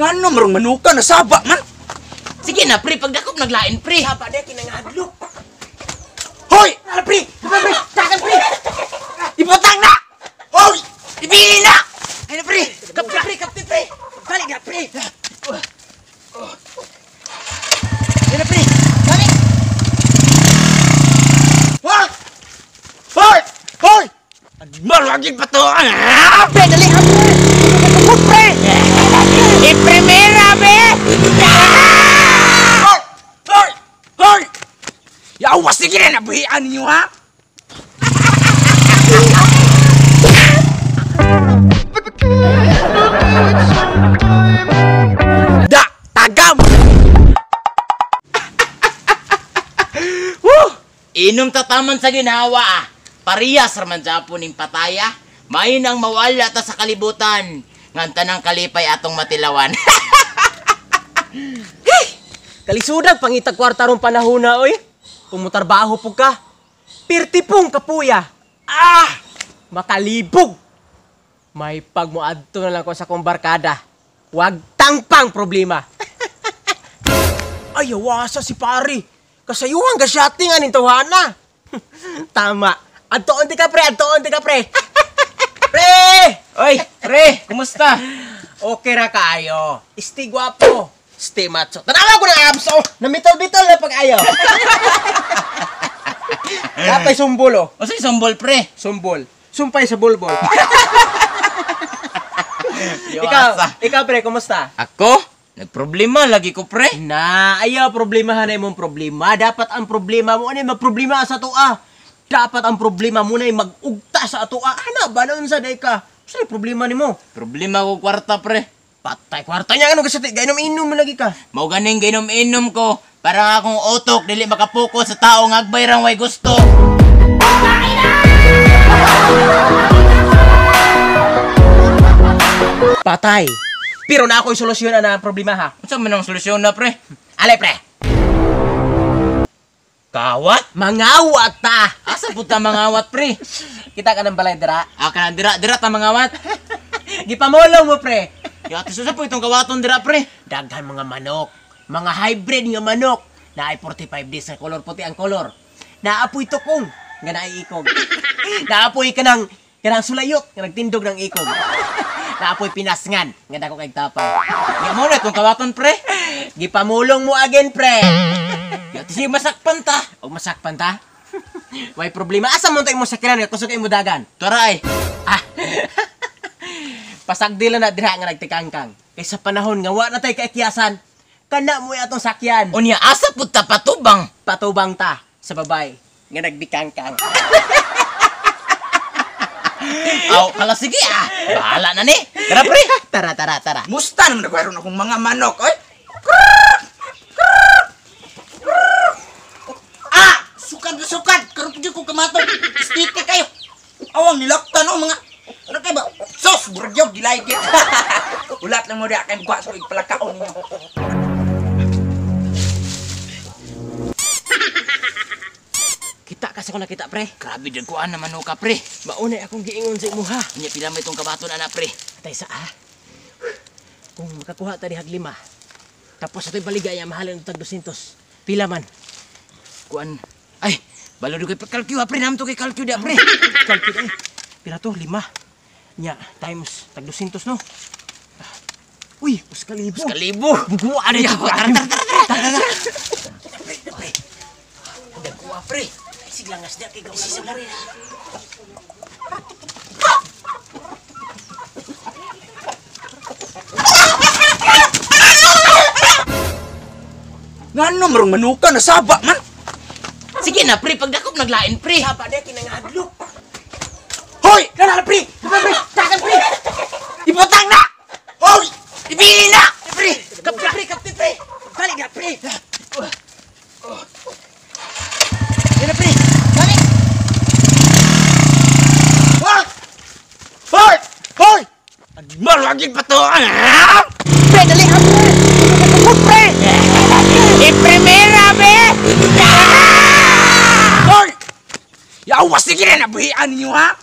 Ngano marong manuka na saba man. Sige na pre, pagdakop naglain pre. Saba de kinangadlok. Hoy! Ala pre, pre, takan pre. Ibutang na. Hoy! Ibili na. Ay na pre. Kapti pre, kapti pre. Balik na pre. Ay na pre. Balik. Hoy! Hoy! Hoy! Animal lagi pa to. Ah! Pre, dali ha pre. Pre. I-primera be. Hoy! Hoy! Hoy! Yawas sige na nabuhian ninyo ha. Da, tagam. Woo! Inom tataman sa ginawa ah. Parehas raman japon ning pataya. May nang mawala ta sa kalibutan. Nganta ng kalipay atong matilawan. Kalisudag pangitag kwarta rong panahona oy. Kung motarbaho pug ka, pirti pong kapuya. Ah! Makalibog. May pagmuadto na lang ko sa kong barkada. Wag tangpang problema. Ay, awasa si pare. Kasayuhan ka shotting aning tawhana. Tama. Adtoon di ka pre, adtoon di ka pre. Pre! Oy, pre, kumusta? Okay ra kaayo. Isti gwapo. Stay macho. Tanawa ko ng abs oh. Namitol-bitol na pag-ayo. Napay sumbol oh. Unsay sumbol pre? Sumbol. Sumpay sa bulbol. Ikaw pre, kumusta? Ako? Nagproblema lagi ko pre. Na, ayaw problemahan na imong problema. Dapat ang problema mo ano magproblema sa atoa. Dapat ang problema mo na mag-ugta sa atoa. Ana ba naun sa day ka? Unsay problema nimo? Problema ko kwarta pre. Patay kwarta niya ano kasi gainom-inom mo lagi ka. Mao ganing gainom-inom ko para nga akong utok dili makapokus sa tao nga agbay rang way gusto. Patay. Pero na ako'y solusyon na ang problema ha. Unsa man ang solusyon na pre? Ale pre. Kawat? Mangawat ta. Asa pud ta mangawat pre? Kita ka ng balay dira. Ah, kana dira dira ta mangawat. Gipamulong mo pre. Yati susa po itong kawaton dira pre. Daghan mga manok, mga hybrid nga manok. Naay 45 days sa color puti ang color. Naapoy tukong nga naay ikog. Naapoy kanang sulayot nga nagtindog ng ikog. Naapoy pinasngan nga dako kay tapang. Ya mo na itong kawaton pre. Gipamulong mo again pre. Yati si masakpan ta. Og masakpan ta? Way problema. Asa man to imo sakiran nga kusog imo dagan? Tura ay. Ah. Pasagdila na dira nga nagtikangkang. Kay sa panahon nga wa na tay kaikyasan, kana mo atong sakyan. Unya asa pud ta patubang? Patubang ta sa babay nga nagbikangkang. Aw, hala sige ah. Bahala na ni. Tara pre. Tara tara tara. Musta naman nagkaroon akong mga manok oy. Ah, sukad na sukad. Karon pud ko kamato. Stick kayo. Awang nilaktan oh mga ano kay ba? Sos, burgyog, gilay git. Ulat lang mo diha kay buka sa palakaon ninyo. Kita kasi ko nakita pre. Grabe dagkuan na manuka pre. Maunay akong giingon sa imuha. Unya pila may itong kabaton ana pre. Atay sa ah. Kung makakuha ta dihag 5. Tapos atoy baligaya mahalin tag 200. Pila man? Kuan. Ay, balo kay kalkyu ha pre, namto kay kalkyu dia pre. Kalkyu ay. Pila to 5. Nya times tag 200 no. Uy, 1,000. 1,000. Buguan ito. Tara tara tara. Tara. Pre. Dagkuha pre. Siglangas dia kay gawin. Ngano marong manuka na saba man. Sige na pre, pagdakop naglain pre. Saba de kinangadlok. Hoy! Kana pre, pre, takan pre. Ibutang na. Hoy! Ibili na. Pre, kapti pre, kapti pre. Balik na pre. Yan na pre. Balik. Hoy! Hoy! Hoy! Animal lagi pa to. Ah! Pre, dali ha pre. Pre. I-primera be. Hoy! Yawas sige na nabuhian ninyo ha.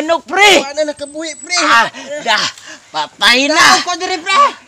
manok, pre. Wala na nakabuhi, pre. Ah, da, patay na. Ko diri, pre.